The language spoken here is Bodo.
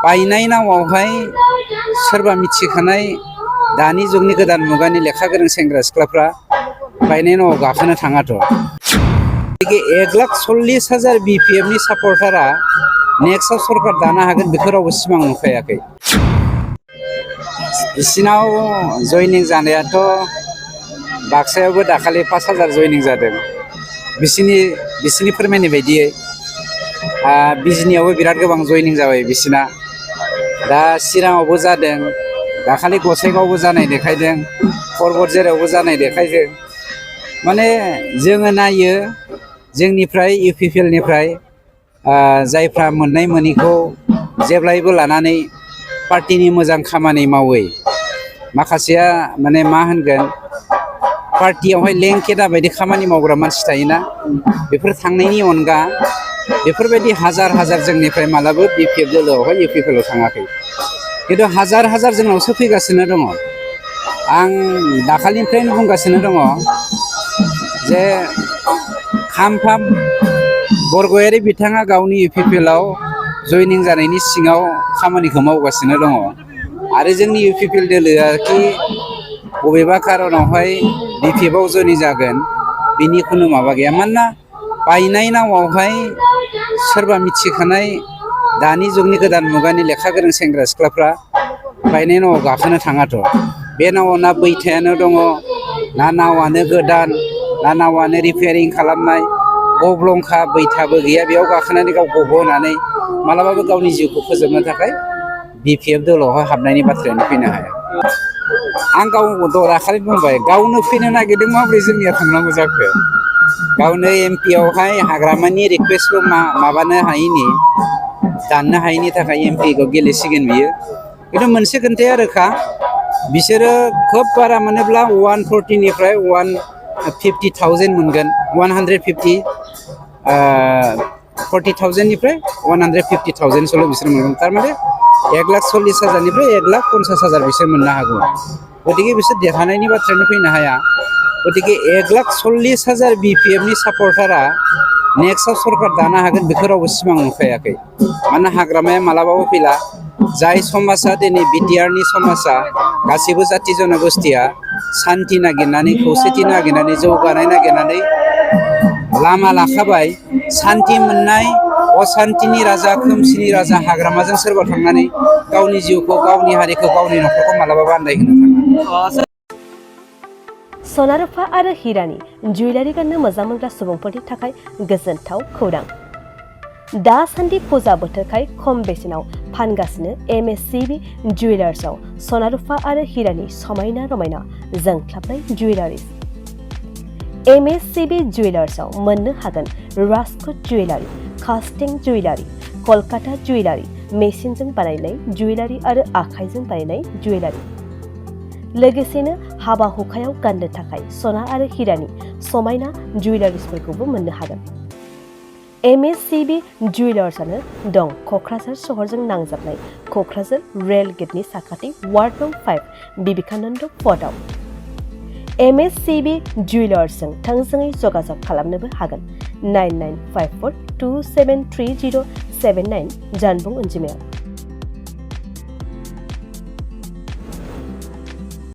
बायनाय नावावहाय सोरबा मिथिखानाय दानि जुगनि गोदान मुगानि लेखा गोरों सेंग्रा सिख्लाफ्रा बायनाय नावाव गाखोनो थाङाथ'। 1,40,000 BPFनि सापर्टारा नेक्स्टआव सरकार दानो हागोन बेखौ रावबो सिमां नुखायाखै। बिसिनाव जयनिं जानायाथ' बाक्सायावबो दाखालि 5,000 जयनिं जादों बिसिनि फोरमायनाय बायदियै। बिजनियावबो बिराद गोबां जयनिं जाबाय बिसिना। दा चिराङावबो जादों, दाखालि गसाइगावआवबो जानाय देखायदों, परबतझारायावबो जानाय देखायदों। माने जोङो नायो जोंनिफ्राय UPPLनिफ्राय जायफ्रा मोननाय मोनैखौ जेब्लायबो लानानै पार्टिनि मोजां खामानि मावै, माखासेया माने मा होनगोन पार्टियावहाय लेंखेदा बायदि खामानि मावग्रा मानसि थायोना, बेफोर थांनायनि अनगा बेफोरबायदि हाजार जोंनिफ्राय मालाबा BPF दोलोआवहाय UPPLआव थाङाखै। खिन्थु हाजार जोंनावसो फैगासिनो दङ। आं दाखालिनिफ्रायनो बुंगासिनो दङ जे खामफाम बरगयारि बिथाङा गावनि UPPLआव जयनिं जानायनि सिङाव खामानिखौ मावगासिनो दङ आरो जोंनि UPPL दोलोआखि बबेबा खारनावहाय BPFआव जयनिं जागोन बिनि खुनु माबा गैया। मानोना बायनाय नावावहाय सोरबा मिथिखानाय दानि जुगनि गोदान मुगानि लेखा गोरों सेंग्रा सिख्लाफ्रा बायनाय नावाव गाखोनो थाङाथ'। बे नावाव ना बैथायानो दङ, ना नावानो गोदान, ना नावानो रिपेयारिं खालामनाय, गब्लंखा बैथाबो गैया बेयाव गाखोनानै गाव गब'होनानै मालाबाबो गावनि जिउखौ फोजोबनो थाखाय BPF दोलोआवहाय हाबनायनि बाथ्रायानो फैनो हाया। आं गाव दाखालि बुंबाय, गावनो फैनो नागिरदों माबोरै जोंनिया थांनांगौ जाखो। गावनो MP आवहाय हाग्रामानि रिकुवेस्टखौ माबानो हायैनि, दाननो हायैनि थाखाय MP खौ गेलेसिगोन बियो। खिन्थु मोनसे खोन्थाया रोखा, बिसोरो खोब बारा मोनोब्ला 140निफ्राय 150,000 मोनगोन। 40,000निफ्राय 150,000सल' बिसोर मोनगोन। थारमाने 1,40,000निफ्राय 1,50,000 बिसोर मोननो हागौ। गतिके बिसोर देरहानायनि बाथ्रायानो फैनो हाया। गतिके 1,40,000 BPFनि सापर्टारा नेक्स्टआव सरकार दानो हागोन बेखौ रावबो सिमां नुखायाखै। मानोना हाग्रामाया मालाबाबो फैला। जाय समाजा दिनै BTRनि समाजा गासैबो जाथि जनगोष्ठिया सान्थि नागिरनानै, खौसेथि नागिरनानै, जौगानाय नागिरनानै लामा लाखाबाय, सान्थि मोननाय असान्थिनि राजा, खोमसिनि राजा हाग्रामाजों सोरबा थांनानै गावनि जिउखौ, गावनि हारिखौ, गावनि न'खरखौ मालाबाबो आन्दायहोनो थाङा। सना-रुफा आरो हिरानि जुवेलारि गाननो मोजां मोनग्रा सुबुंफोरनि थाखाय गोजोनथाव खौरां। दासान्दि फुजा बोथोरखाय खम बेसेनाव फानगासिनो MSCB जुवेलार्सआव सना-रुफा आरो हिरानि समायना रमायना जोंख्लाबनाय जुवेलारिज। MSCB जुवेलार्सआव मोननो हागोन राजकोट जुवेलारि, कास्टिं जुवेलारि, कलकाता जुवेलारि, मेसिनजों बानायनाय जुवेलारि आरो आखाइजों बानायनाय जुवेलारि। लोगोसेनो हाबा हुखायाव गाननो थाखाय सना आरो हिरानि समायना जुवेलारिसफोरखौबो मोननो हागोन। MSCB जुवेलार्सआनो दं क'क्राझार सहरजों नांजाबनाय क'क्राझार रेल गेटनि साखाथि वार्ड नं 5 बिबेकानन्द पथआव। MSCB जुवेलार्सजों थोंजोङै जगाजग खालामनोबो हागोन 9954273079 जानबुं अनजिमायाव।